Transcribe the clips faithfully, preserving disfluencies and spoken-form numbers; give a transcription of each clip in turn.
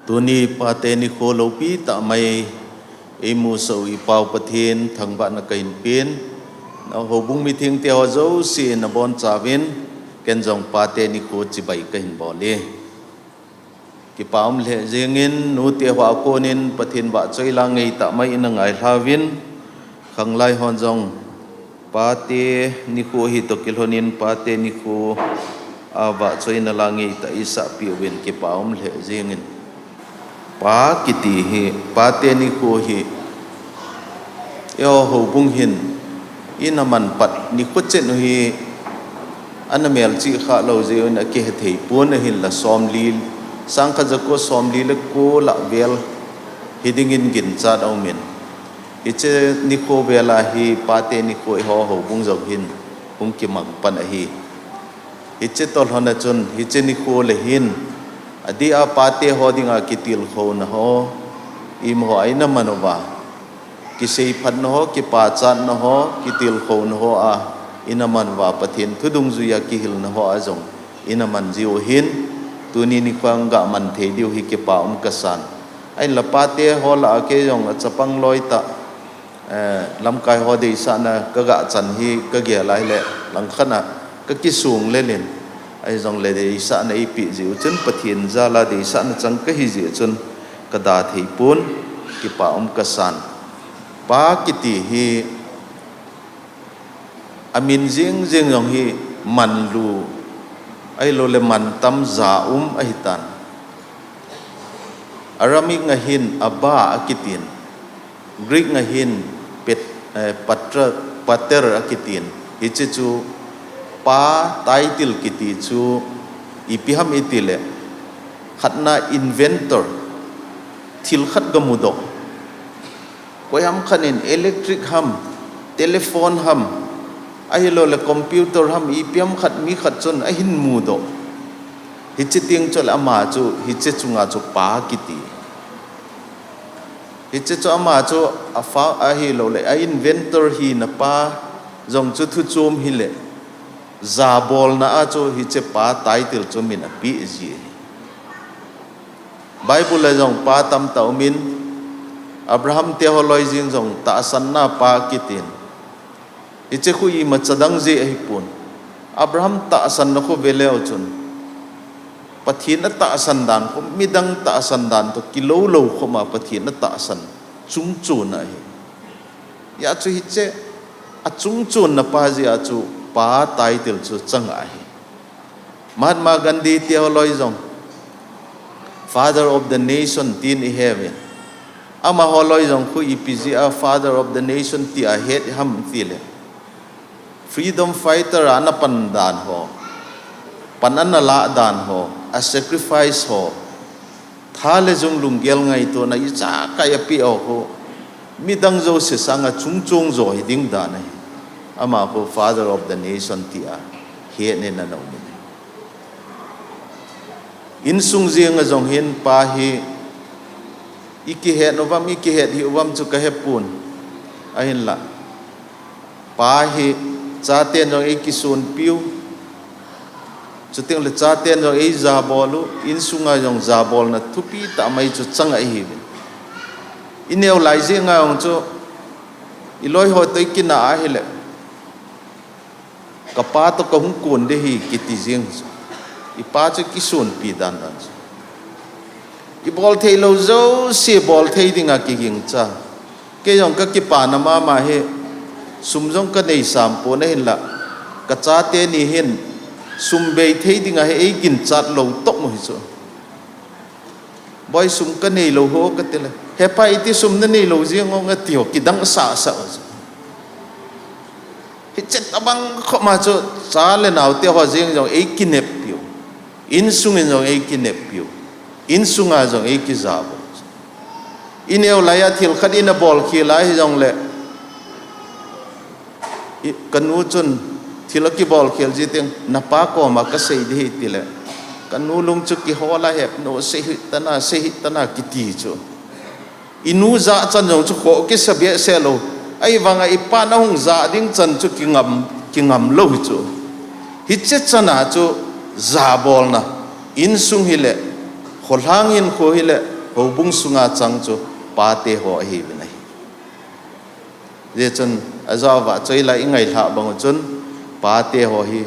Tuni pate nikho loupi tah mai eimusah u i Pau Pathen thangvahna kahin pen. Na houbung mithengte ho jouse nabonchauvin, ken jong pate nikho chibai kahin bol e. Kipa um lheh jengin, nute ho a konin Pathen vahchoi la ngeitah mai ina ngailhauvin, khanglai hon jong pate nikho hi toh kilhonin pate nikho a vahchoina la ngeitah isahpeh uvin kipa um lheh jengin. Pa kiti hi, pate nikho hi, eiho houbung hin ina man pat nikho chen u hi, ana melchih khah lou jeh uvin akihe thei pon ahinla somli, sangkhat jako somli le ko lah vel hidingin ginchat aumin. Hiche nikho vel a hi pate nikho eiho houbung jong hin hung kimang pan ahi. Hiche toh lhon a chun, hiche nikho le hin, adeh a pate ho dinga kitilkhouna ho, ima ho a ina man uva, kiseiphatna ho, kipachatna ho, kitilkhouna ho a ina man uva, Pathen thu dungjuia kihilna ho a jong ina man jiu hin, tuni nikho a gah man thei diu hi kipa um kasan. Ahinla pate ho lah a kei jong achapang loi tah, eh, lamkai ho deisahna kagah chan hi kagel a hile, langkhat a kakisong lel in, ahijongle deisahna eipeh jeh u chun Pathen jal a deisahna chang kahi jeh chun kada thei pon, kipa um kasan. Pa kiti hi, amin jeng jeng jong hi manlu, ahiloule mantam ja um ahitan. Aramaic a hin Abba akitin, Greek a hin Pet-, eh, Patra-, Pater akitin. Hiche chu pa title kiti chu ipi ham itile, khatna inventor, thil khat gamudoh. Koiham khat in electric ham, telephone ham, ahiloule computer ham, ipi ham khat mi khat chun ahin mudoh. Hiche teng chule ama chu hiche chunga chu pa kiti. Hiche chu ama chu a fa-, ahiloule a inventor hina pa jong chu thuchom hile, jabolna a chu hiche pa title chu min apeh ji ahi. Bible a jong pa tamtah umin, Abraham te ho loi jeng jong tahsanna pa kitin. Hiche khu imacha dang jeh ahipon. Abraham tahsanna khu veleu chun, Pathen atahsan dan khu midang tahsan dan toh kilou lou khoma Pathen atahsan chungchon ahi. Hijeh chun hiche achungchonna pa jeh a chu pa title chu chang ahi. Mahatma Gandhi te ho loi jong Father of the Nation tin iheuvin. Amaho loi jong khu ipi jeh a Father of the Nation tia het ham tile, freedom fighter a ana pan dan ho, pan ana lah dan ho, a sacrifice ho, tha le jung lunggel ngaitona ijakai apeh ho khu, midang jouse sanga chungchon jo hiding dan ahi. Ama khu Father of the Nation tia hetnin ana umin ahi. Insung jenga jong hin pa hi ikihet uvam, ikihet hih uvam chu kahepon. Ahinla, pa hi chaten jong eikisonpiu, chutengle chaten jong eijabol u, insunga jong jabolna thupi tah mai chu chang ahiuvin. Ineo lai jenga jong chu, iloiho toh ikinah ahile, kapa toh kahung kon ding ahi kiti jeng chu, ipa chu kisonpi dandan chu, ibol theilou jouse bol thei dinga kigingcha. Kei jong kakipana mama hi, sum jong kanei sampon ahinla, kachate ni hin sum bei thei dinga hi eiginchat lou tah u hichu. Boi, sum kaneilou ho katile, hepa iti sum naneilou jeng ong ati ho, kidang sahsah u chu. Hiche tobang khoma chu cha le naote ho jeng jong eikineppiu, insungin jong eikineppiu, insunga jong eikijabol. Ineo laiya thil khat ina bolkhel a hijongle, kanu chun thil akibolkhel ji teng, napa koma kasei ding ahi tile, kanu lung chu kihol a, hepnu, sei hih tan a, sei hih tan a kiti chu. Inu jahchan jong chu khoh kisa behseh lou. Ahivanga ipan ahung jah ding chan chu kingam, kingam lou hichu. Hiche chana chu jabolna, insung hile, kholhang hinkho hile, Houbung sunga chang chu pate ho ahiuvin ahi. Hijeh chun ajeh a vahchoi lai i ngailhah bang u chun pate ho hi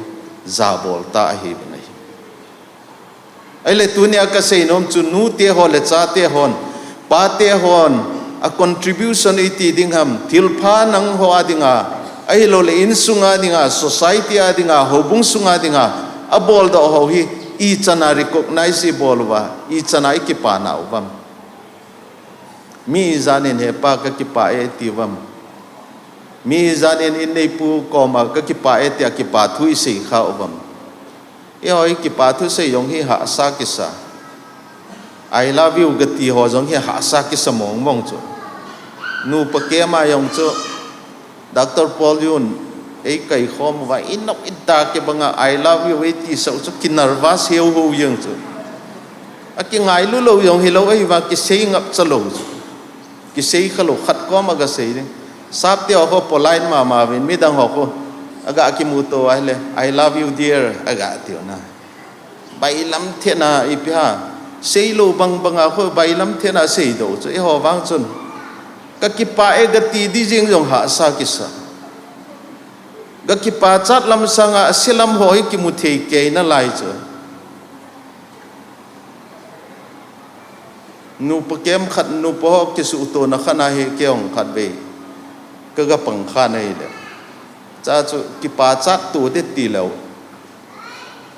jabol tah ahiuvin ahi. Ahile tunia kasei nom chu nute ho le chate hon, pate hon a contribution iti ding ham, thilpha nangho a dinga, ahilouleh insunga dinga, society a dinga, houbung sunga dinga, aboldoh ho hi ichan a recognize ibol uva, ichan a ikipa nau vam. Mi ijat in hepa kakipah e iti uvam. Mi ijat in inneipu koma kakipah e tia kipathu isei kha uvam. Eiho hi kipathu sei jong hi hahsa kisa. I love you kati ho jong hi hahsa kisa mong mong chu. Nupa camp a jong chu Doctor Paul Yun, eikai khom uva, inop ita kibanga, I love you, eiti sah u chu, kinervous hiu hiu jeng chu. Akingailu lou jong hilou, ahivang kisei ngapcha lou chu. Kisei khalou, khat koma kasei ding. Sapte ho kho polite mama uvin, midang ho kho. Aga kimuto ahile, I love you, dear, aga tiu na. Bailam thena ipi ham. Seilou bang banga kho bailam thena seidoh chu. Eiho vang chun. Kakipah e kati di jeng jong hahsa kisa. Kakipachat lam sanga ase lam ho hi kimu thei kei nalai chu. Nupa camp khat, nupa ho kisuhto na khat na hi kei jong khatvei. Kaga pang kha nahile. Cha chu kipachat to de tilou.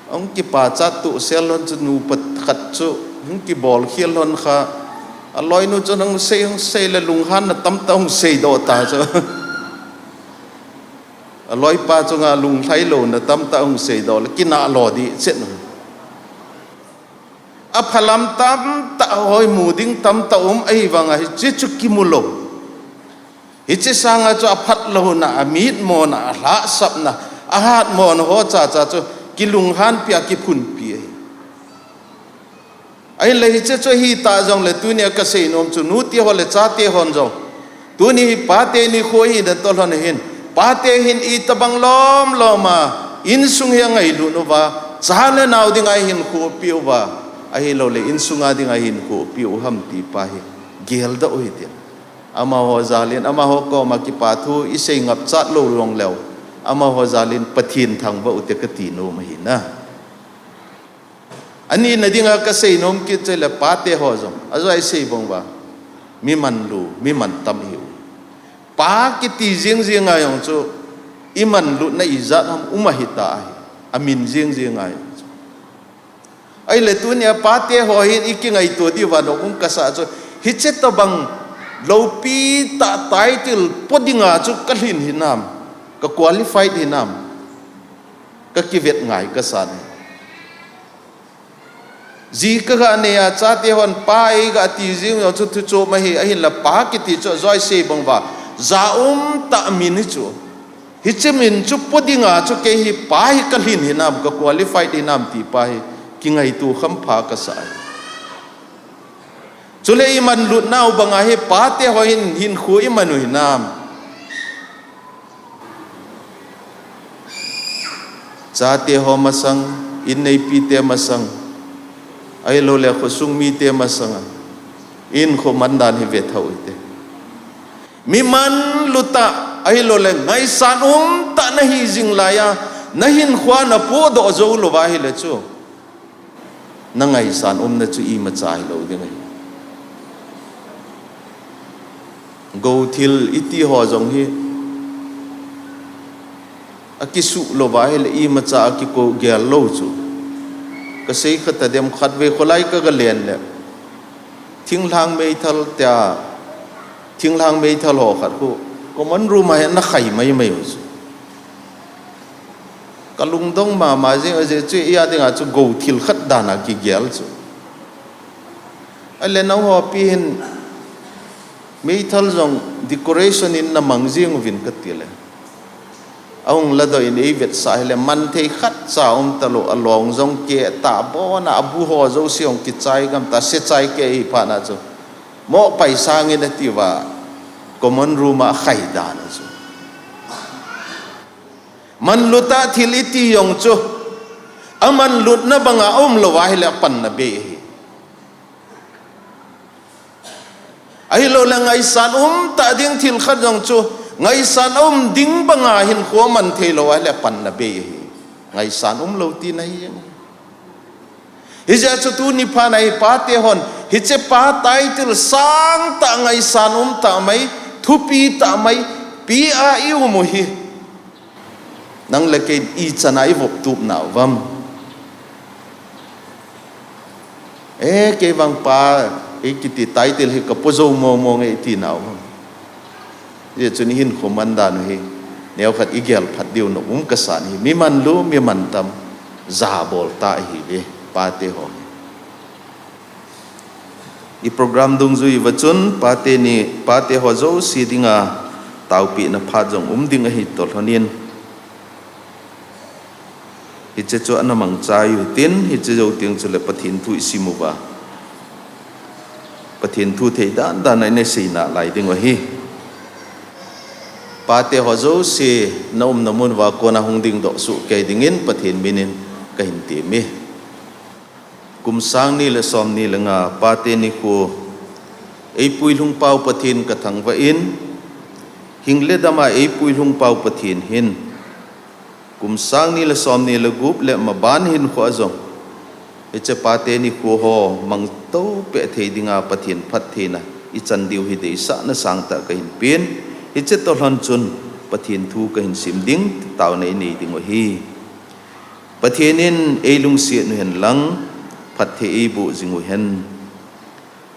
Ahung kipachat to sel lhon chu nupa khat chu, hung kibol khel lhon kha. Aloinu chun hung sei, hung sei le lunghanna tamtah hung seidoh ta chu. Aloipa chunga lunglhai louna tamtah hung seidoh le kinah lo di chet nu. Aphalam tamtah hoi mu ding tamtah um ahivanga hiche chu kimu lou. Hiche sanga chu aphat louna, amitmona, alhahsapna, ahatmona ho chacha chu kilunghanpi a kiphunpi ahi. Ahinla hiche chu ahitah jongle tunia kasei nom chu nute ho le chate hon jong. Tuni hi pate nikho hi natoh lhon hin. Pate hin itobang lom loma insung hi angailut uva. Cha le nao dinga hinkho apeh uva. Ahilouleh insunga dinga hinkho apeh u ham ti pa hi. Geldoh u hitin. Amaho jalin, amaho koma kipathu isei ngapchat lou jongleu. Amaho jalin Pathen thangvah u te kati nom ahi na. Ani na dinga kasei nom kit chu le pate ho jong. Ajeh a isei bang uva. Mi manlu, mi mantam hiu. Pa kiti jing jing a jong chu. Imanlutna ijat ham um ahita ahi. Amin jing jing a jong chu. Ahile tunia pate ho hin ikingaito diuva nokung kasa chu. Hiche tobang loupi tah title po dinga chu kalhin hinam. Ka qualified hinam. Kakivet ngai kasan. Ji kaga neiya chate hon pa eiga ti jing jong chu thu chom ahi, ahinla pa kiti chu ajeh a isei bang uva. Ja umtah min hi chu. Hiche min chu po dinga chu kei hi pa hi kalhin hinam, ka qualified hinam ti pa hi kingaito khampha kasa ahi. Chule imanlutnau banga hi pate ho hin hinkho iman u hinam. Chate ho masang, inneipite masang, ahilouleh khosung mite masanga, hinkho mandan hi vetha u hite. Mi manlu tah, ahilouleh ngaisang umtah nahi jing laiya, nahinkhoa napohdoh jou louva ahile chu. Nangaisan umna chu imacha hilou ding ahi. Gou thil iti ho jong hi. Akisuh louva ahile imacha akikou gel lou chu. Kasei kha tadem khatvei kholai kaga len le. Thinglhang meithal tia, thinglhang meithal ho khat khu. Common room a hi ana khai mai mai u chu. Kalungdong mama jing, ajeh chu eia dinga chu gou thil khat dana kigel chu. Ahile nangho pi hin meithal jong decoration in namang jing uvin katile. Ahung ladoh in eivetsah hile manthei khatcha umtalou, along jong keh tah bona, abu ho jouse jong kichai gamta, sechai keh ahiphat na chu. Mohpai sangin atiuva, common room a akhai dan u chu. Manlutah thil iti jong chu, amanlutna banga aumlouva ahile apanna bei ahi. Ngaisan um tah ding thil khat jong chu, ngaisan um ding banga hinkho man thei lou ahile panna bei ahi. Ngaisan um lou tina ahi. Hijeh chun tuni phat a hi pate hon, hiche pa title sangtah ngaisan um tah mai, thupi tah mai, pe a i um u hi. Nang le kei ichan a i vop tup nau vem. E, kei vang pa, i kiti title hi ka po jou mo mo nge i ti nau vem. Hijeh chun i hinkho man dan u hi, neokhat i gel phat diu nom um ka sa ahi. Mi man lu, mi man tam, jabol ta ahi ve, pate ho. I program dungjui uva chun, pate ni, pate ho jouse dinga, taopehna phat jong um ding ahi toh lhon in. Hiche chu ana mangcha u hitin, hiche jou teng chule Pathen thu i sim uva, Pathen thu thei dan dan a i na sei nalai ding u ahi. Pate ho jouse na umna mun uva kona hung dingdoh soh kei dingin Pathen min in ka hin tem e. Kum sang ni le som ni le nga pate nikho, eipui lhung pau Pathen ka thangvah in, hing le dam a eipui lhung pau Pathen hin, kum sang ni le som ni le gup le maban hinkho a jong, hiche pate nikho ho mangtou peh thei dinga Pathen phattheina i chan diu hi deisahna sangtah ka hin pen, hiche toh lhon chun Pathen thu ka hin sim ding, taona i nei ding u ahi. Pathen in ei lungset u hen lang, phatthei ei boh jing u hen.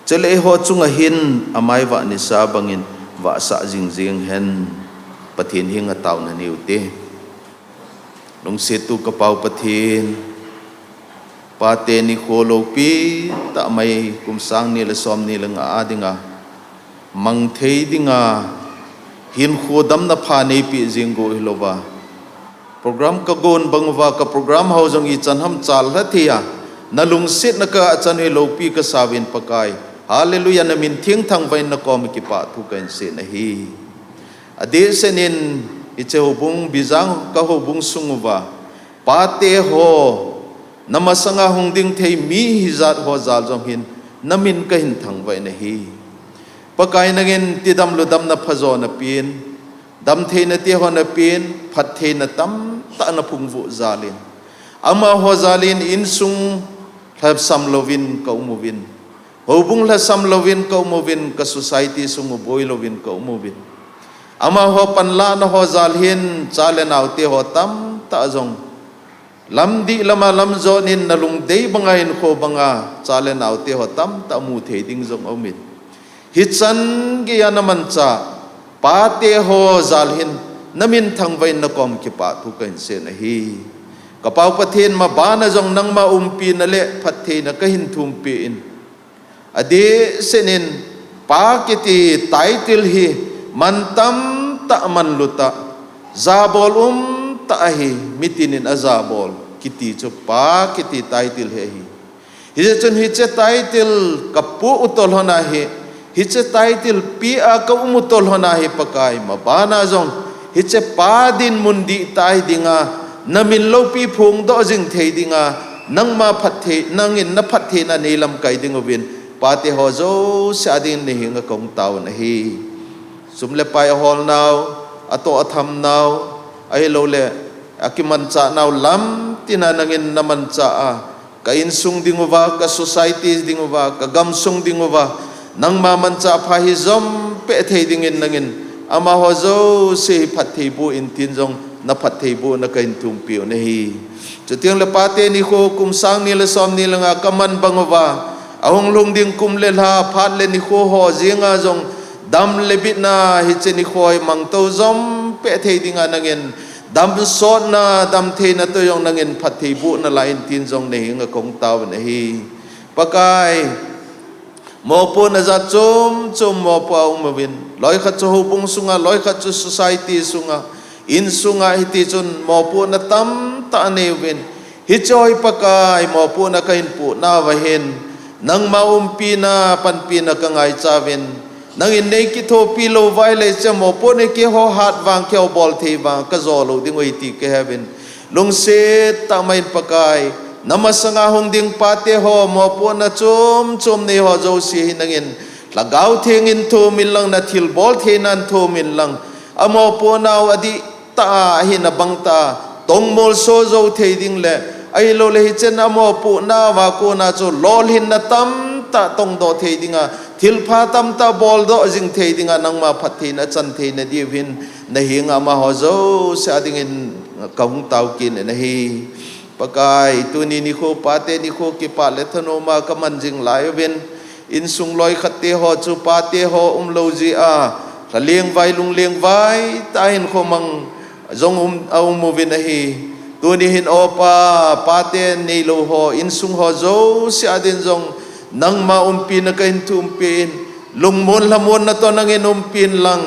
Chule eiho chunga hin amai vah nisa bangin vahsah jing jing hen. Pathen henga taona nei u te. Lungset u ka pau Pathen, pate nikho loupi tah mai kum sang ni le som ni le nga a dinga mang thei dinga hinkho damna pha nei peh jing u hilouva, program ka gon bang uva ka program ho jong ichan ham chal lha thei a, na lungsetna ka chan u hi loupi ka sa uvin Pakai. Hallelujah, na min theng thangvah in na koma kipa thu ka hin sei ahi. Adeh seh in hiche houbung Bijang ka houbung sung uva pate ho, na masanga hung ding thei mi hijat ho jal jong hin na min ka hin thangvah in ahi. Pakai nangin tidam ludam na phajo na pen, damtheina te ho na pen, phattheina tamtah na phungvuh jal in, amaho jal in insung lhasam louvin ka um uvin, houbung lhasam louvin ka um uvin, ka society sung u boi louvin ka um uvin. Amaho panlahna ho jal hin cha le nao te ho tamtah jong lamdih lama lamjot in na lungdei banga hinkho banga cha le nao te ho tamtah mu thei ding jong aum in. Hichan geiya na manchah pate ho jal hin na min thangvah in na kom kipa thu ka hin sei ahi. Ka pau Pathen, maban a jong nangma umpina le phattheina ka hin thum peh in. Adeh seh in pa kiti title hi man tamtah, man lutah, jabol umtah ahi, mitin in ajabol kiti chu pa kiti title hi ahi. Hijeh chun hiche title ka poh u toh lhon a hi, hiche title peh a ka um u toh lhon a hi Pakai, maban a jong hiche pa dinmun dihtah hi dinga, na min loupi phongdoh jing thei dinga, nangma phatthei, nangin na phattheina nei lamkai ding uvin, pate ho jouse a dingin na henga ka hung tao u ahi. Sum le pai a holnau, atoh a thamnau, ahilouleh akimanchahnau lam tina nangin na manchah a, ka insung ding uva, ka society ding uva, ka gamsung ding uva, nangma manchah pha hi jom peh thei dingin nangin amaho jouse hi phatthei boh in tin jong na phatthei bohna ka hin thum peh u ahi. Chuteng le pate nikho kum sang ni le som ni le nga ka man bang uva, ahung lhung ding kum le lha, phat le nikho ho jenga jong dam le bitna hiche nikho hi mang tou jom peh thei dinga nangin damsotna, damtheina toh jong nangin phatthei boh nalai in tin jong na henga ka hung tao u ahi. Pakai, mopohna jat chom chom mopoh a um uvin, loikhat chu houbung sunga, loikhat chu society sunga, insunga, hiti chun mopohna tamtah nei uvin. Hiche hi Pakai, mopohna ka hin pohnau va hin, nangma umpina, panpina ka ngaicha uvin, nangin nei kithopi lou uva ahile hiche mopohna keiho hat vang, keiho bol thei vang ka jo lou ding u ahi ti ka he uvin. Lungset tah mai in Pakai, na masanga hung ding pate ho, mopohna chom chom nei ho jouse hi nangin Lhagao Theng in thum in lang, na thilbol theinan thum in lang, amopohnau adih tah a, ahin abang tah a, tongmol so jou thei ding le, ahilou le hichea amopohnau a kona chu lolhinna tamtah tongdoh thei dinga, thilpha tamtah boldoh jing thei dinga, nangma phattheina chan theina diuvin, na henga amaho jouse a dingin kahung tao kit in ahi. Pakai, tuni nikho pate nikho kipah le thanoma kaman jing lai uvin, insung loi khat te ho chu pate ho umlou jeh a, lhalengvai lunglengvai tah in khomang jong um, aum uvin ahi. Tuni hin O Pa, pate neilou ho, insung ho jouse a din jong nangma umpina kahin thumpi in, lungmon lhamon na toh nangin umpi in lang,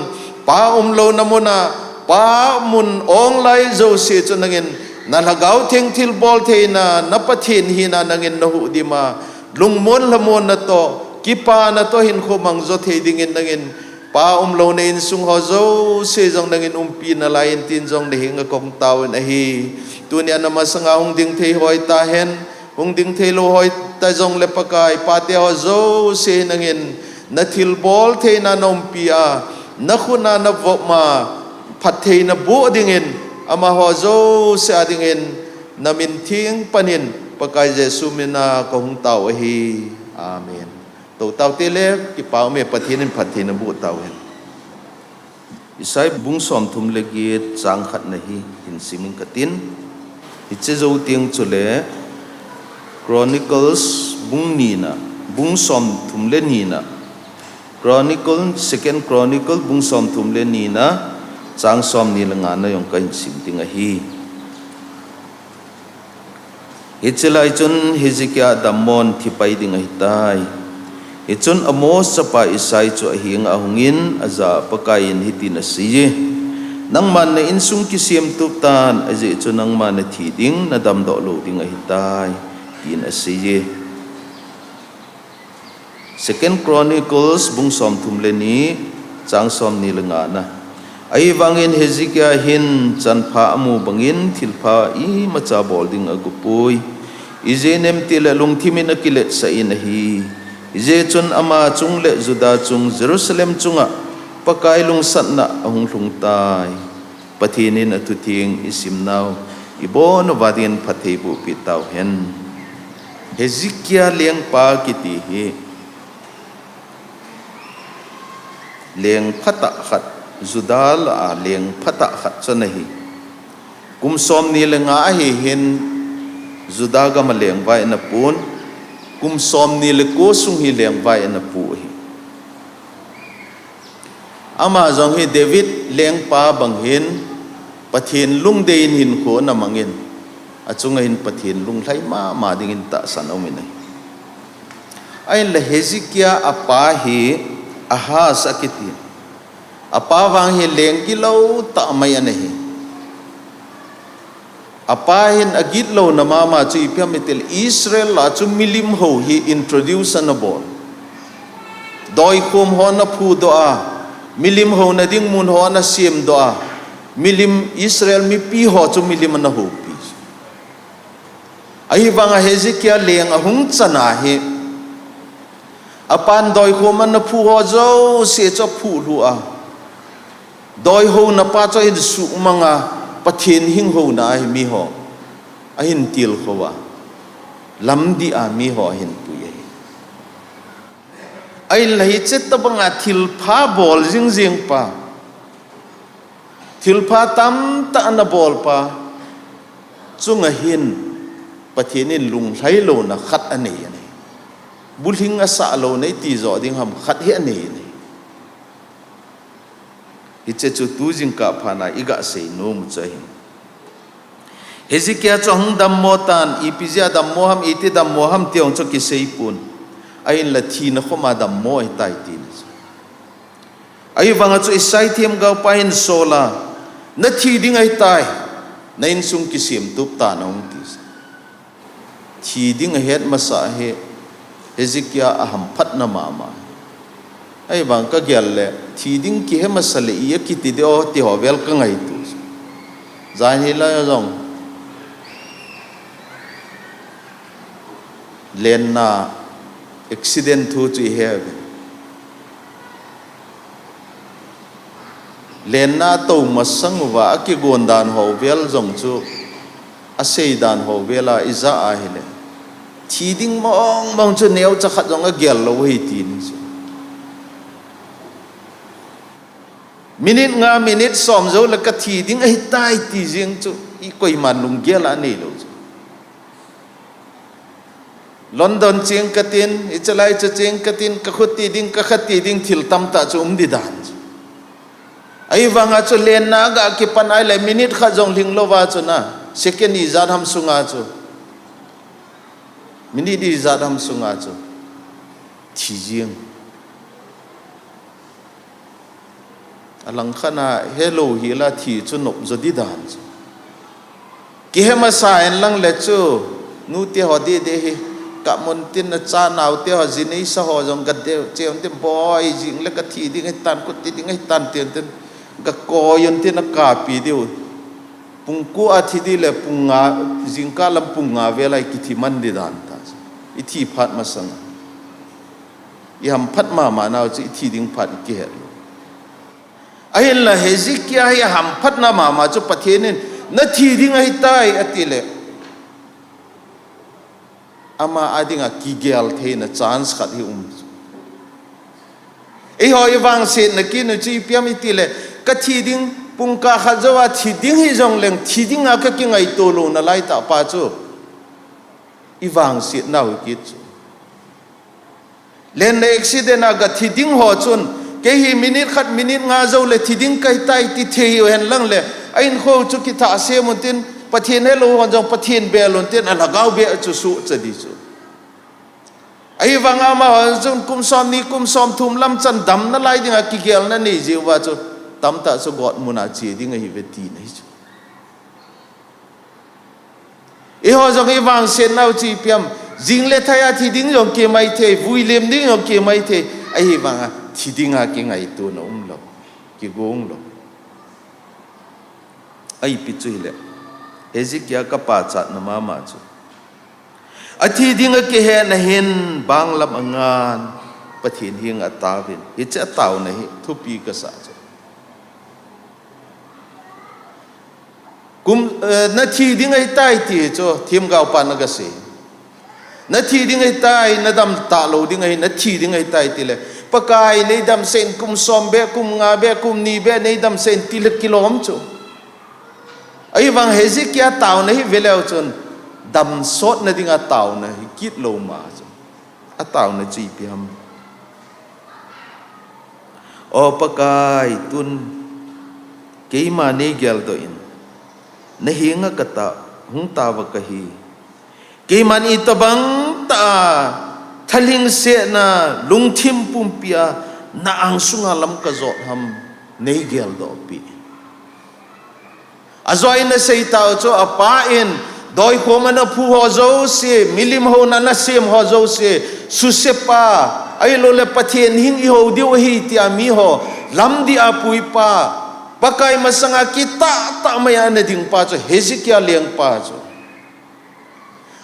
pa umlouna muna, pa mun ong lai jouse chu nangin, na Lhagao Theng thilbol theina, na Pathen hina nangin na huhdim a, lungmon lhamon na toh, kipana toh hin khomang jo thei dingin nangin, pa umlouna insung ho jouse jong nangin umpi nalai in tin jong na henga kahung tao in ahi. Tunia na masanga hung ding thei ho hita hen, hung ding theilou ho hita jong le Pakai, pate ho jouse nangin, na thilbol theina na umpi a, na khut a na vop ma, phattheina boh dingin, amaho jouse a dingin, na min theng pan in, Pakai Jesu mina kahung tao ahi. Amen. Tou tao te le, kipa ume, Pathen in phattheina boh tao hen. Isai bung somthum le get chang khat na hi, hin sim inge katin. Hiche jou teng chule Chronicles bung nina, bung somthum le nina. Chronicle, Second Chronicle bung somthum le nina, chang somni le nga na jong kahin sim ding ahi. Hiche lai chun Hezekiah dammo in thi pai ding ahitai. Hichun Amoz chapa Isai chu ahenga ahungin, ajah a Pakaiyin hitin aseiye, Nangman na insung kisemtup tan, ajeh chu nangma nathi ding, nadamdoh lou ding ahitai, tin aseiye. Second Chronicles bung somthum le ni, chang somni le nga na. Ahivangin Hezekiah hin chanpha amu bangin thilpha imacha bol ding agopoi. Ijeh inem itile lungthimin akiletsah in ahi. Hijeh chun ama chung le Judah chung, Jerusalem chunga Pakai lungsatna ahung lhungtai. Pathen in athutheng isimnau, ibon uva dingin phatthei bohpeh tauhen. Hezekiah lengpa kiti hi leng phatah khat, Judah lah a leng phatah khat chu ana hi. Kum somni le nga ahi hin Judah gam a lengvai ana pun, kum somni le ko sung hi lengvai ana pu ahi. Ama jong hi David lengpa bang hin Pathen lungdei in hinkho ana mangin, achunga hin Pathen lunglhai mama dingin tahsan aumin ahi. Ahinla Hezekiah apa hi Ahaz akiti. Apa vang hi leng gilou tah mai ana hi. Apa hin agitlouna mama chu ipi ham itile Israel a chu milim hou hi introduce ana bol. Doikhom ho ana phudoh a, milim houna ding mun ho ana semdoh a, milim Israel mipi ho chu milim ana houpi. Ahivanga Hezekiah leng ahung chana hi, apan doikhom ana phu ho jouse chu aphuh lhu a, doihouna pa chu ahin suhmang a, Pathen hinghouna a hi miho ahin tilkhou a, lamdih a miho ahin pui ahi. Ahinla hiche tobanga thilpha bol jingjing pa, thilpha tamtah ana bol pa chunga hin Pathen in lunglhai louna khat anei, anei. Bulhing asah louna iti jo ding ham khat hi anei, anei. Hiche chu tu jingkah phatna iga seinom u chu ahi. Hezekiah chu ahung dammo tan, ipi jeh a dammo ham, iti dammo ham ti jong chu akiseipon. Ahinla thina khoma dammo ahitai tina chu. Ahivanga chu Isai themgaopa hin sol a, nathi ding ahitai, na insung kisemtup tan ahung ti. Thi ding ahet masa hi Hezekiah ahamphatna mama. Ahivang kagel le, thi ding kihe masa le i akiti diu ti ho vel kangaito. Jan hilai jong lenna accident thu chu ihe uve. Lenna tou masang uva, akigon dan ho vel jong chu, asei dan ho vel a ija ahile, thi ding mong mong chu neocha khat jong agel lou ahi ti ni chu. Minute nga, minute som jou le kathi ding ahitai ti jeng chu, i koiman lunggel anei lou chu. London cheng katin, ichalai chu cheng katin, kakhut ti ding, kakhat ti ding, thil tamtah chu um di dan chu. Ahivanga chu lenna ga kipan ahile minute khat jong lhing louva chu na, second ijat ham sunga chu, minute ijat ham sunga chu thi jeng. Alangkhat a helou hila thi chu nop jo di dan chu. Kihe masa in lang le chu, nute ho dede hi, kamun tin, acha naote ho, ji neisa ho jong gadeu cheu tin, boi, jing le kathi ding ahitan, kut ti ding ahitan tin tin, gakoi un tin, akapi diu. Pung ko a thi di le pung nga, jingkah lam pung nga vel a ikithi man di dan ta chu. Ithi phat masang, ihamphat mama nau chu ithi ding phat ikihet lou. Ahinla Hezekiah hi ahamphatna mama chu Pathen in, nathi ding ahitai, ati le, ama a dinga kigel theina chance khat hi um chu. Eiho ivangsetna kit u chu ipi ham iti le, kathi ding, pungkah khat jouva thi ding hijongleng, thi dinga kakingaito louna laitah pa chu ivangsetnau hi kit chu. Len le accident a gathi ding ho chun, kei hi minute khat, minute nga jou le thi ding kahitai ti thei hiu hen lang le, a inkho chu kithah sem un tin, Pathen helou hon jong Pathen bel un tin, alhagao beh chu suhcha di chu. Ahivanga amahon chun kum somni, kum somthum lam chan damna lai dinga kigelna nei jiuva chu, tamtah chu gotmun a che ding ahiuve tina hi chu. Eiho jong ivangsetnau chu ipi ham, jing le thai a thi ding jong kimai thei, vui lem ding jong kimai thei, ahivanga thi dinga kingaitona umlou, kigo umlou. Ipi chu hile, Hezekiah kapachatna mama chu, athi dinga kihetna hin banglam angan, Pathen henga ataovin, hiche ataona hi thupi kasah chu. Kum, eh, nathi ding ahitai ti chu themgaopan agasei. Nathi ding ahitai, nadam talou ding ahi, nathi ding ahitai tile, Pakai neidamsah in, kum som beh, kum nga beh, kum ni beh neidamsah in tile kilom chu. Ahivang Hezekiah taona hi veleu chun, damsotna dinga taona hi kitlou ma chu. Ataona chu ipi ham. O Pakai, tun keima neigeldoh in, nahenga katao, hung taova kahi. Keiman itobang tah a thalhingsetna lungthim pumpia na angsunga lam kajot ham, neigeldoh peh. Ajoa in asei tau chu, apa in doikhom ana phu ho jouse, milim houna ana sem ho jouse, susepa, ahiloule Pathen hing ihou diu ahi tia miho lamdih a puipa, Pakai masanga kitahtah mai a ana dingpa chu Hezekiah lengpa chu.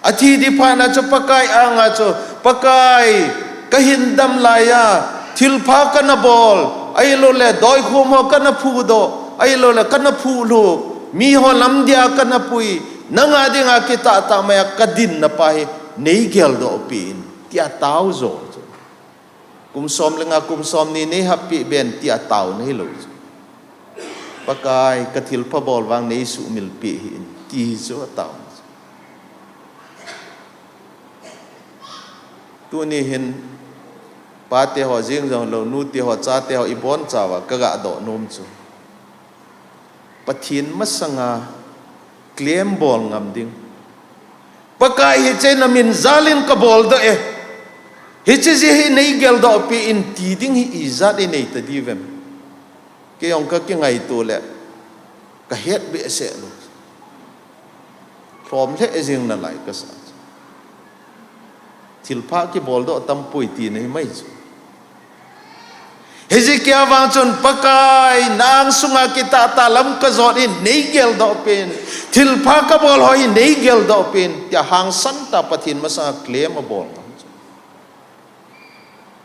Athi ding phatna chu Pakai anga chu, Pakai, kahin dam laiya thilpha kana bol, ahiloule doikhom ho kana phudoh, ahiloule kana phuhlhup, miho lamdih a kana pui, nanga dinga kitahtah mai a kadinna pa hi neigeldoh peh in, tia tao jo chu. Kum som le nga, kum somni neihappeh ben tia taona hilou chu. Pakai, kathilpha bol vang neisuhmil peh hih in, ti hi chu ataona chu. Tuni hin pateho jeng jonglou, nuteho, chateho ibonchauva kagadoh nom chu, Pathen masanga claim bol ngam ding. Pakai, hiche namin jal in kaboldoh e, hiche jeh hi neigeldoh peh in ti ding hi ijat inei tadiuvem? Kei jong kakingaito le kahet behseh lou. Lhom lheh jeng nalai kasa chu. Thilpha kiboldoh tampoi tina himai chu. Hezekiah vang chun, Pakai, na angsunga kitahtah lam kajot in neigeldoh peh in, thilpha kabol ho hi neigeldoh peh in, tia hangsan tah a Pathen masanga claim abol ngam chu.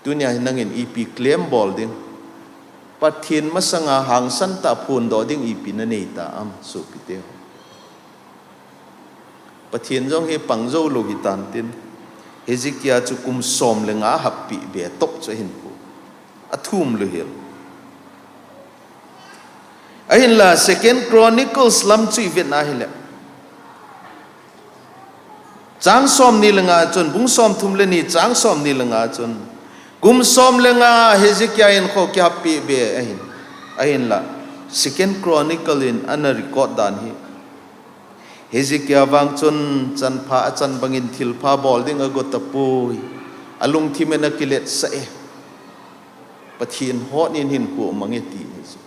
Tunia hi nangin ipi claim bol ding? Pathen masanga hangsan tah phondoh ding ipi nanei ta am, sopite ho? Pathen jong hi pang jou lou hitan tin, Hezekiah chu kum som le nga happeh be toh chu ahin pu. Athum lou hel. Ahinla Second Chronicles lam chu ivet na hile, chang somni le nga chun, bung somthum le ni chang somni le nga chun, kum som le nga Hezekiah in kho kihappeh be ahin. Ahinla Second Chronicle in ana record dan hi, Hezekiah vang chun chanpha achan bangin thilpha bol ding ago tapoi. Alungthim in akiletsah e. Pathen hon in hinkho amang e ti hi chu.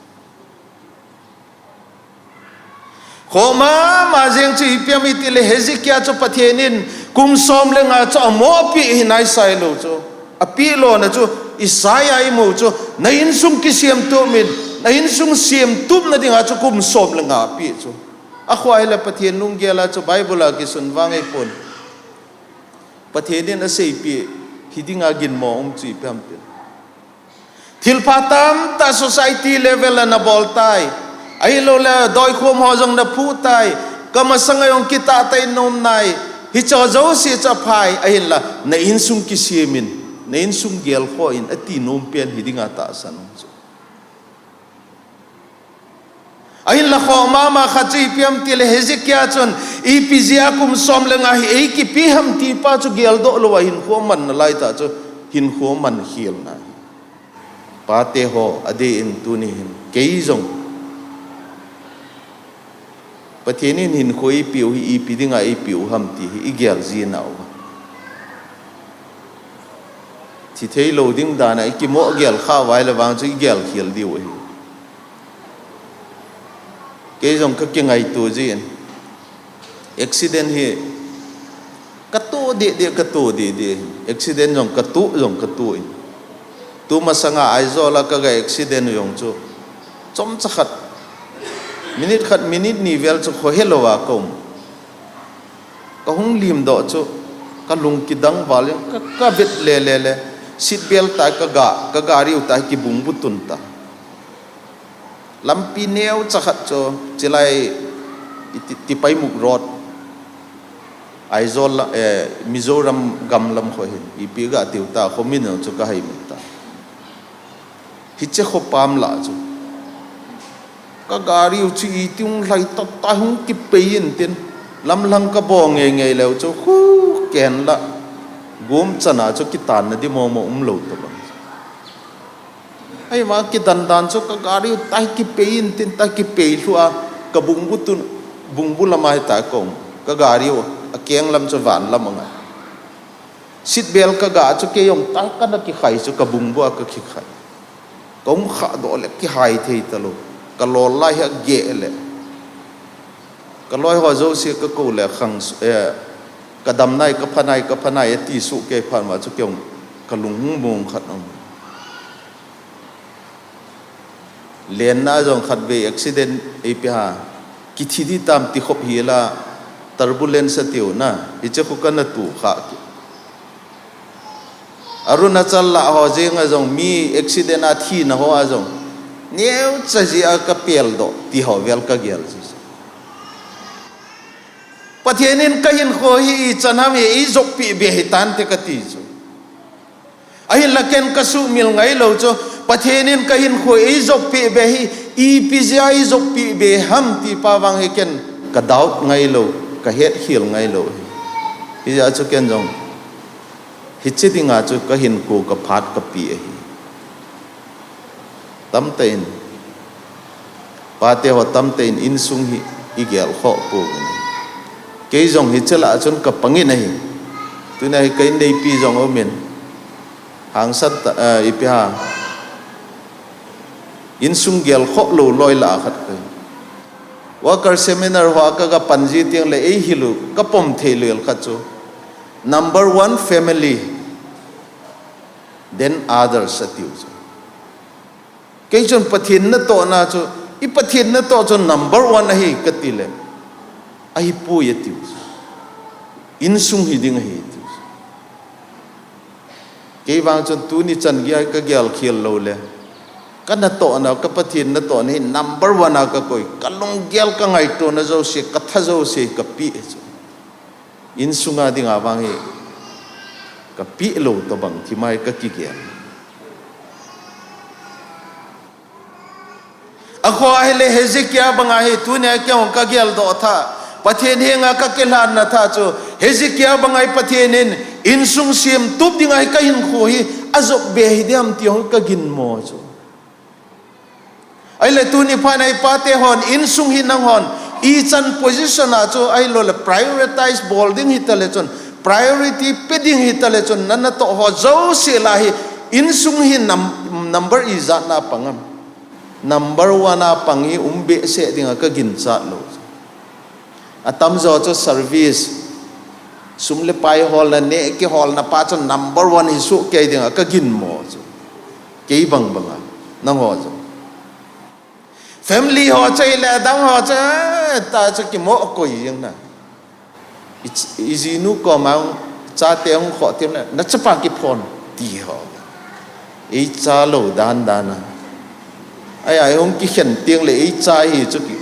Khoh mama jeng chu ipi ham itile, Hezekiah chu Pathen in kum som le nga chu amoh apeh hi naisai lou chu. Apeh lona chu Isaiah imu chu, na insung kisem tup in, na insung sem tupna dinga chu kum som le nga apeh chu. Akhoh ahile Pathen lunggel a chu Bible a kisun vang ahipon. Pathen in aseipeh hi dinga ginmo um chu ipi ham itile, thilpha tamtah society level a nabol tai. Ahiloule doikhom ho jong naphuh tai. Kamasanga jong kitah tah in naum nai. Hicheho jouse chu aphai, ahinla na insung kisem in, na insung gelkhoh in ati nom pen hi dinga tahsan um chu. Ahinla khoh mama khat chu ipi ham itile, Hezekiah chun ipi jeh a kum som le nga hi eikipe ham ti pa chu geldoh lou a hinkho aman nalai tah chu, hinkho aman khel na hi. Pate ho, adeh in tuni hin kei jong Pathen in hinkho eipeh u hi ipi dinga eipeh u ham ti hi igel ji nauva, thi theilou ding dan a ikimoh gel khah uva ahile vang chu igel khel diu ahi. Kei jong kakingaito jin, accident hi katoh deh deh, katoh deh deh. Accident jong katoh, jong katoh in. Tumasanga Aizawl a kaga accident u jong chu, chomcha khat, minute khat, minute ni vel chu khohe louva kaum. Kahung limdoh chu, kalung kidang val in, ka, kavet le le le, seat belt tai kaga, kagari u tai kibungbu tun ta. Lampi neocha khat chu, chulai, iti, Tipaimukh Road, Aizawl la, eh, Mizoram gam lam kho hin, ipi gatiu ta, khomin chu kahai min ta. Hiche khopam lah chu, kagari u chu iti hung lhai tah tah hung kipei in tin, lamlhang kabol ngei ngei leu chu, khu ken la, gom chana chu kitanna di momo umlou tabang. Ahivang kidan dan chu kagari u tai kipei in tin, tai kipei lhu a, kabungbu tun, bungbu lama hita kaum, kagari u akeng lam chu van lam angai. Seat belt kaga chu kei jong tai kana kikhai chu kabungbu a kakikhai. Kahung khahdoh le kihai thei talou. Kalol lai hi ageh le, kaloi ho jouse kakou le khang, eh, kadam nai, kapha nai, kapha nai ati soh kei phat ma chu kei jong kalung hung mong khat um. Lenna jong khatvei accident eipe ha, kithi di tam ti khop hi la, turbulence atiu na, hiche khu kana tu kha ki. Arunachal lah ho jenga jong mi accident a thina ho a jong, neocha jeh a kapeldoh ti ho vel kagel ji. Pathen in kahinkho hi ichan ham hi eijoppi be hitante kati chu. Ahinla ken kasuhmil ngailou chu, Pathen in kahinkho eijoppi be hi, ipi jeh a eijoppi be ham ti pa vang hi ken kadoubt ngailou, kahetkhel ngailou hi. Hijeh a chu ken jong hiche dinga chu kahinkho kaphat kapeh ahi. Tamtah in, pate ho tamtah in insung hi igelkhoh pouvin ahi. Kei jong hiche lah a chun kapangin ahi. Tunia hi ka inneipi jong aumin, hangsan tah, eh, ipi ham, insung gelkhoh lou loi lah a khat kahi. Worker seminar hoa kaga pan ji tengle eihil u kapom thei lel khat chu, number one family, then others atiu chu. Kei chun Pathen natohna chu, i Pathen natoh chu number one ahi katile, ahipoi atiu chu. Insung hiding ahi tiu chu. Kei vang chun tuni chan geiya kagelkhel loule, Ka natohna, ka Pathen natohna hi number one a ka koi. Ka lunggel, ka ngaitona jouse, ka tha jouse, ka peh chu. Insunga dinga vang hi ka peh lou tobang thim ahi ka kigel. Akhoh ahile Hezekiah banga hi tunia kei jong ka geldoh tha, Pathen henga ka kilhanna tha chu, Hezekiah banga hi Pathen in insung semtup dinga hi ka hinkho hi ajop be hi diam ti jong ka ginmo chu. Ahile tuni phat a i pate hon, insung hi nanghon ichan position a chu, ahilouleh prioritize bol ding hitale chun, priority pe ding hitale chun, na natoh ho jouse lah a hi, insung hi num-, number ijat na pang am? Number one a pang hi um behseh dinga ka ginchat lou. Atamjo chu service, sum le pai holna, neh kiholna pa chu number one hi soh kei dinga ka ginmo chu. Kei bang banga, nangho chu. Family ho chu ahile adang ho chu, eh, ta chu kimoh koi jeng na. I ch-, i jinu koma hung, chate hung khoh teng le, na chapa kiphon, ti ho. Eicha lou dan dan a. Ahia, hung kikhen teng le, eicha hi chu ki,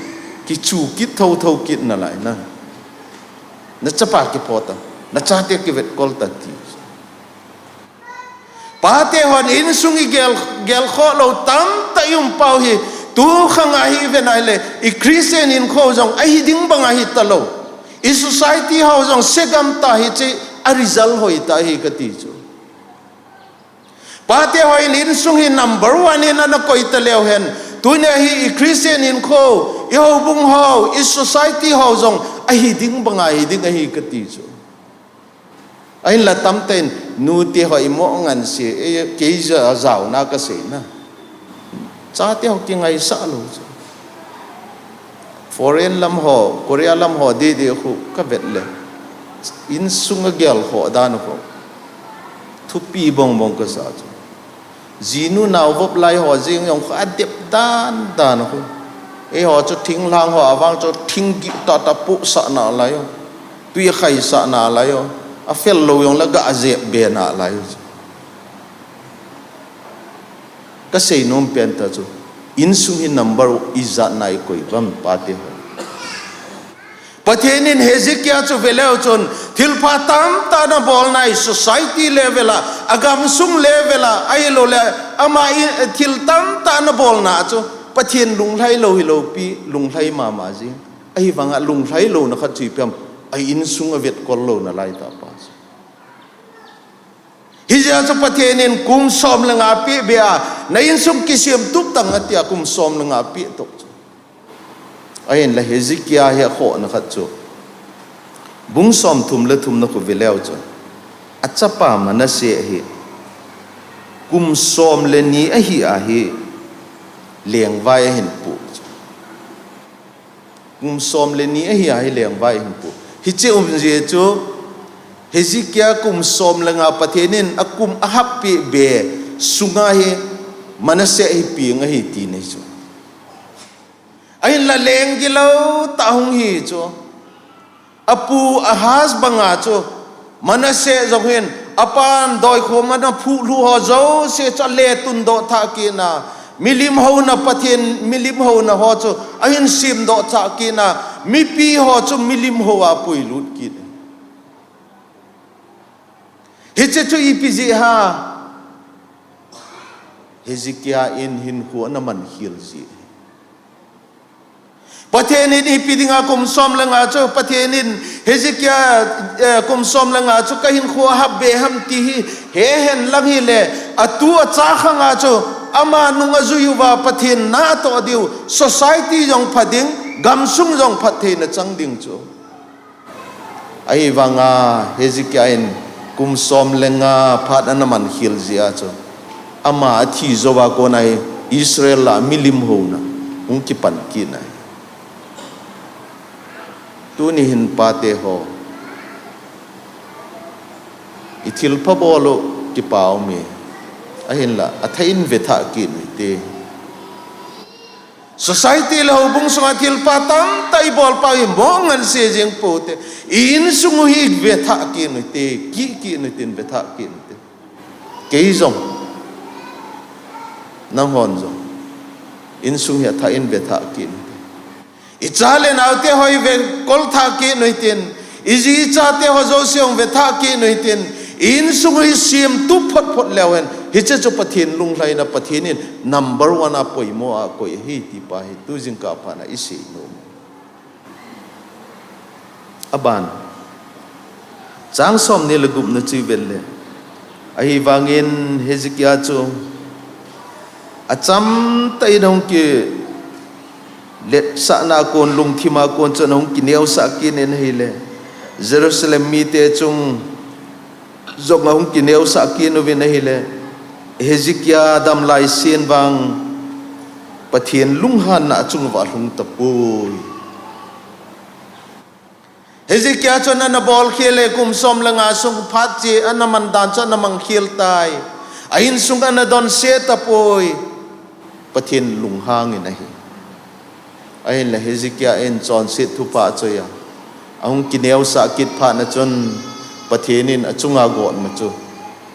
kichu kit thotho kit nalai na. Na chapa kipho ta, na chate kivetkol ta ti. Pate hon insung igel, gelkhoh lou tamtah i um pau hi, tu khang a hi i vet na hile, i Christian hinkho jong ahi ding bang ahi talou. I society ho jong segam ta hiche a result hoi ta hi kati chu. Pate hon insung hi number one in ana koi taleu hen, tunia hi i Christian hinkho, i houbung ho, i society ho jong ahi ding bang ahi ding ahi kati chu. Ahinla tamtah in nute ho imoh ngansi, eh, kei ja-, jaona ka seina. Chate ho kingaisah lou chu. Foreign lam ho, Korea lam ho, didi khu ka vet le. Insung a gelkhoh dan khu. Thupi bong bong ka sa chu. Jinu nao vop lai ho jeng jong khu adep dan dan khu. Eiho chu thinglhang ho avang chu thing gih tah tah pohsah nalai u. Tui akhaisah nalai u. Afel lou jongle ga ajep be nalai u. Ka seinom pen ta chu, insung hi number ijat na i koi uvam pate ho. Pathen in Hezekiah chu veleu chun, thilpha tamtah ana bol nai, society level a, agamsung level a, ahilouleh, ama in, thil tamtah ana bolna chu, Pathen lunglhai lou hilou pi, lunglhai mama jing. Ahivanga lunglhai louna khat chu ipi ham, a insung avetkol louna lai tah pa chu. Hijeh a chu Pathen in kum som le nga peh beh a, na insung kisemtup tang atia kum som le nga peh toh chu. Ahinla Hezekiah hi akhohna khat chu. Bung som thum le thum na khu veleu chu. Achapa Manasseh hi. Kum som le ni ahi a hi. Lengvai ahin pu chu. Kum som le ni ahi a hi lengvai ahin pu. Hiche um jeh chu, Hezekiah kum som le nga Pathen in akum ahap peh beh sunga hi Manasseh hi peng ahi tina chu. Ahinla leng gilou tah hung hi chu. Apu Ahaz banga chu Manasseh jong hin apan doikhom ana phuh lhu ho jouse chu ale tundoh thah kit na, milim houna Pathen, milim houna ho chu ahin semdoh thah kit na, mipi ho chu milim hou a puilut kit. Hiche chu ipi jeh ham? Hezekiah in hinkho ana mankhel jeh. Pathen in ipi dinga kum som le nga chu, Pathen in Hezekiah, eh, kum som le nga chu ka hinkho ahap beh ham ti hi, he hen lang hile, atu acha khanga chu, ama nung ajui uva Pathen na atoh diu, society jong pha ding, gamsung jong phattheina chang ding chu. Ahivanga Hezekiah in kum som le nga phat ana mankhel jeh a chu. Ama athi jouva kona hi Israel a milim houna hung kipan kit na. Tuni hin pate ho. I thilpha bol u kipa um e. Ahinla, athah in vethah kit u hite. Society le houbung sunga thilpha tamtah i bol pau hi mo nganse jeng poute. I insung u hi vethah kit u hite, kih kit u hite, vethah kit u hite. Kei jong. Nanghon jong. Insung hi athah in vethah kit. Icha le naote ho hi vekol thah kit u hitin, iji ichate ho jouse hung vethah kit u hitin, insung hi semtup phot phot leu hen. Hiche chu Pathen lunglhaina, Pathen in number one a poimo a akoi ahi ti pa hi tu jingkah phat na isei nom. Aban, chang somni le gup na chu ivet le, ahivangin Hezekiah chu achamtah in ahung kiletsahna a kon, lungthim a kon chun ahung kineosah kit in ahile, Jerusalem mite chung jong ahung kineosah kit uvin ahile, Hezekiah damlai sen vang Pathen lunghanna achung uva alhung tapoi. Hezekiah chun ana bolkhel le kum som le nga sung phat cheh ana man dan chu ana mangkhel tai. A insung ana donse tapoi. Pathen lunghang in ahi. Ahinla Hezekiah in chonset thupha achoi a, ahung kineosah kit phat na chun Pathen in achunga gotna chu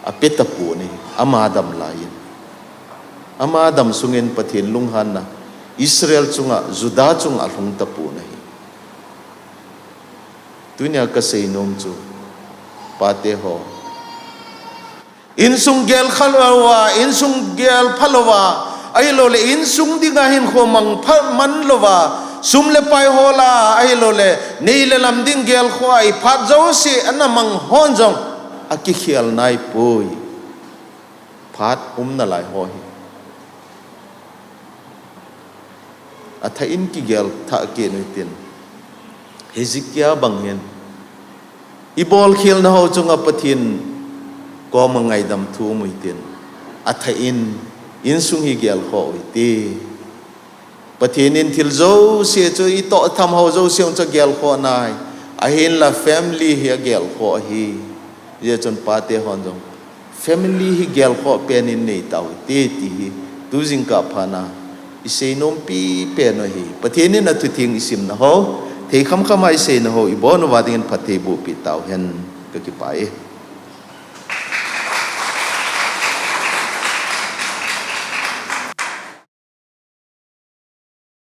ape tapon ahi, ama damlai in. Ama damsung in Pathen lunghanna Israel chunga, Judah chunga alhung tapon ahi. Tunia kasei nom chu, pate ho, insung gel kha louva, insung gel pha louva, ahiloule insung dinga hinkho mang pha man louva, sum le pai hola, ahiloule nei le lam ding gelkhoa iphat jouse ana mang hon jong akikhel naipoi. Phat umna lai ho hi athah in kigel thah kit u hitin, Hezekiah bang hin ibolkhelna ho chunga Pathen koma ngaidam thu um u hitin, athah in insung hi gelkhoh u hite. Pathen in thil jouse chu itoh tham ho jouse jong chu agelkhoh nai. Ahinla family hi agelkhoh ahi. Hijeh chun pate hon jong family hi gelkhoh pen in nei tau hite ti hi tu jingkah phat na isei nompi pen u ahi. Pathen in athutheng isimna ho, thei khamkham a iseina ho ibon uva dingin phatthei bohpeh tauhen, kakipah e.